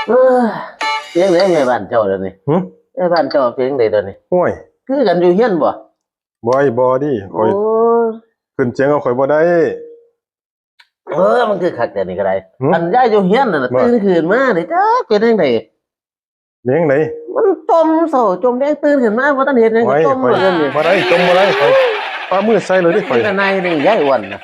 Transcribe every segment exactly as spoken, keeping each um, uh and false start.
เออ เสียงไหนแม่บ้านเจ้าเดี๋ยวนี้ หึ แม่บ้านเจ้าเสียงใดเดี๋ยวนี้ โอ้ย คือกันอยู่เฮียนบ่ บ่อยบ่ดี ข่อย โอ้ ขึ้นเสียงกับข่อยบ่ได้ เออ มันคือคักแต่นี่ก็ได้ หึ อันยายอยู่เฮียนนั่นน่ะ ว่า ตื่นขึ้นมานี่จักเป็นจั่งใด เป็นจั่งใด มันจมเศร้าจมแดง ตื่นขึ้นมาบ่ทันเฮ็ดหยัง โอ้ย ก็จม ข่อย เลยนี่ บ่ได้ จมบ่ได้ ข่อยปามือใส่เลยเด้ ข่อย เป็นจั่งใดนี่ยายอ้วนน่ะ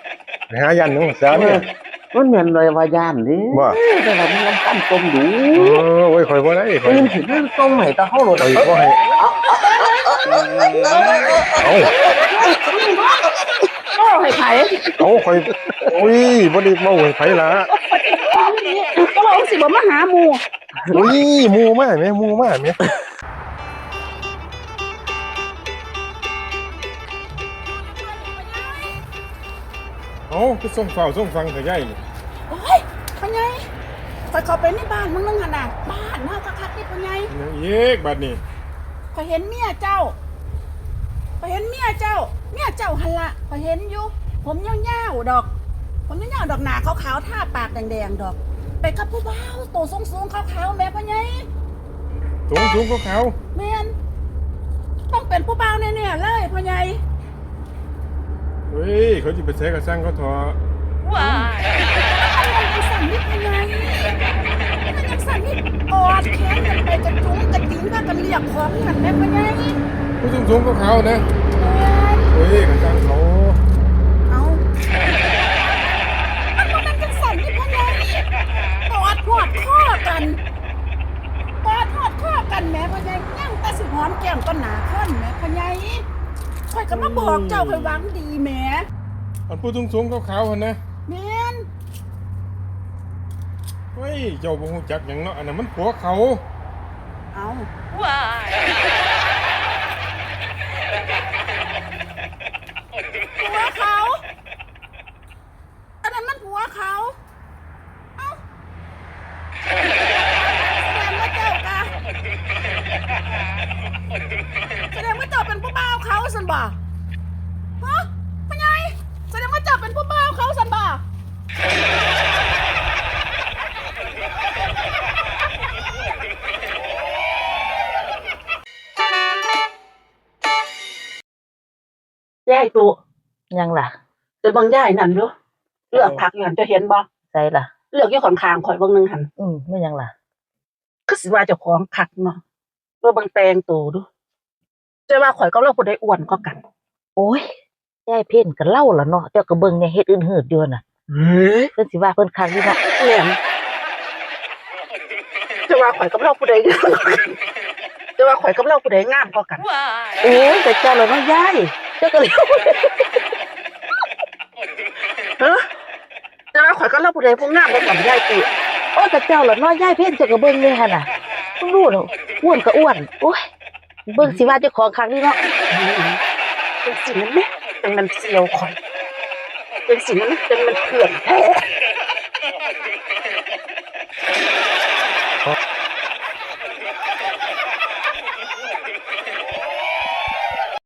ไปหาย่านหยังซะเนี่ย เออ มันแม่นเลยว่าย่านเด้ ว่า แต่ว่ามันยังตั้งจมอยู่ เออ โอ้ย ข่อยบ่ได้ ข่อย ตื่นขึ้นมาจมให้ตาเฮาโลด ข่อยบ่ให้ เอ้า เว้าให้ไผ เอ้า ข่อย โอ้ย บ่ได้เว้าให้ไผล่ะ ก็ว่าสิบ่มาหาหมู่ อุ้ย หมู่มาแหม หมู่มาแหม เอ้า คือส่งฟ้าวส่งฟังเถอะยายนี่ โอ้ย พ่อใหญ่ ข้อยเข้าไปในบ้านมื้อนึงหั่นน่ะ บ้านเฮาคักๆนี่พ่อใหญ่ หยังอีกบัดนี้ ข้อยเห็นเมียเจ้า ข้อยเห็นเมียเจ้า เมียเจ้าหั่นล่ะ ข้อยเห็นอยู่ ผมยาวๆดอก ผมยาวๆดอก หน้าขาวๆ ทาปากแดงๆดอก ไปกับผู้บ่าวโตสูงๆขาวๆแหมพ่อใหญ่ สูงๆขาวๆ แม่น ต้องเป็นผู้บ่าวแน่ๆเลยพ่อใหญ่ เฮ้ย เขาสิไปไสก็ซ่างเขาเถาะ ว้าย มันเป็นจั่งซั่นนี่พ่อใหญ่ มันเป็นจั่งซั่นนี่ กอดแขนกันไปกระจุงกระจิ๋งพากันเรียกของหั่นแหมพ่อใหญ่ ผู้สูงๆขาวๆนะ แม่น เฮ้ย ก็ซ่างเขา เอ้า มันบ่แม่นจั่งซั่นนี่พ่อใหญ่ กอดฮอดคอกัน กอดฮอดคอกันแหมพ่อใหญ่ ยังแต่สิหอมแก้มต่อหน้าคนแหมพ่อใหญ่ ข้อยก็มาบอกเจ้า ข้อยหวังดีแหม อันผู้สูงๆขาวๆหั่นนะ แม่น เฮ้ย เจ้าบ่ฮู้จักหยังเนาะ อันนั้นมันผัวเขา เอ้า ว้าย ผัวเขา อันนั้นมันผัวเขา เอ้า แสดงว่าเจ้ากะ แสดงว่าเจ้าเป็นผู้บ่าวเขาซั่นบ่ ฮะ พ่อใหญ่ แสดงว่าเจ้าเป็นผู้บ่าวเขาซั่นบ่ ยายตุ หยังล่ะ ไปเบิ่งยายนั่นดู เลือกผักอยู่หั่น เจ้าเห็นบ่ ไสล่ะ เลือกอยู่ข้างๆข้อยเบิ่งหนึ่งหั่น อืม แม่นหยังล่ะ คือสิว่าเจ้าของคักเนาะ เบิ่งแต่งตัวดู เจ้าว่าข้อยกับลาวผู้ใดอ้วนกว่ากัน โอ้ย ยายเพ็ญก็ลาวล่ะเนาะ เจ้าก็เบิ่งแหน่ เฮ็ดอืดหืดอยู่หั่นน่ะ เฮ้ย เพิ่นสิว่าเพิ่นคักอยู่เนาะ แม่น เจ้าว่าข้อยกับลาวผู้ใดงามกว่ากัน เจ้าว่าข้อยกับลาวผู้ใดงามกว่ากัน โอ้ย แต่เจ้าล่ะเนาะยาย เจ้าก็เลย ฮะ เจ้าว่าข้อยกับลาวผู้ใดผู้งามกว่ากันยายติ โอ้ย แต่เจ้าล่ะเนาะยายเพ็ญ เจ้าก็เบิ่งแหน่หั่นน่ะ มึงดูเนาะ อ้วนก็อ้วน โอ้ย เบิ่งสิว่าเจ้าของคักนี่เนาะ จั่งซี้นั่นแหม จั่งแม่นเสี่ยวข้อย จั่งซี้นั่นแหม จั่งแม่นเพื่อนแท้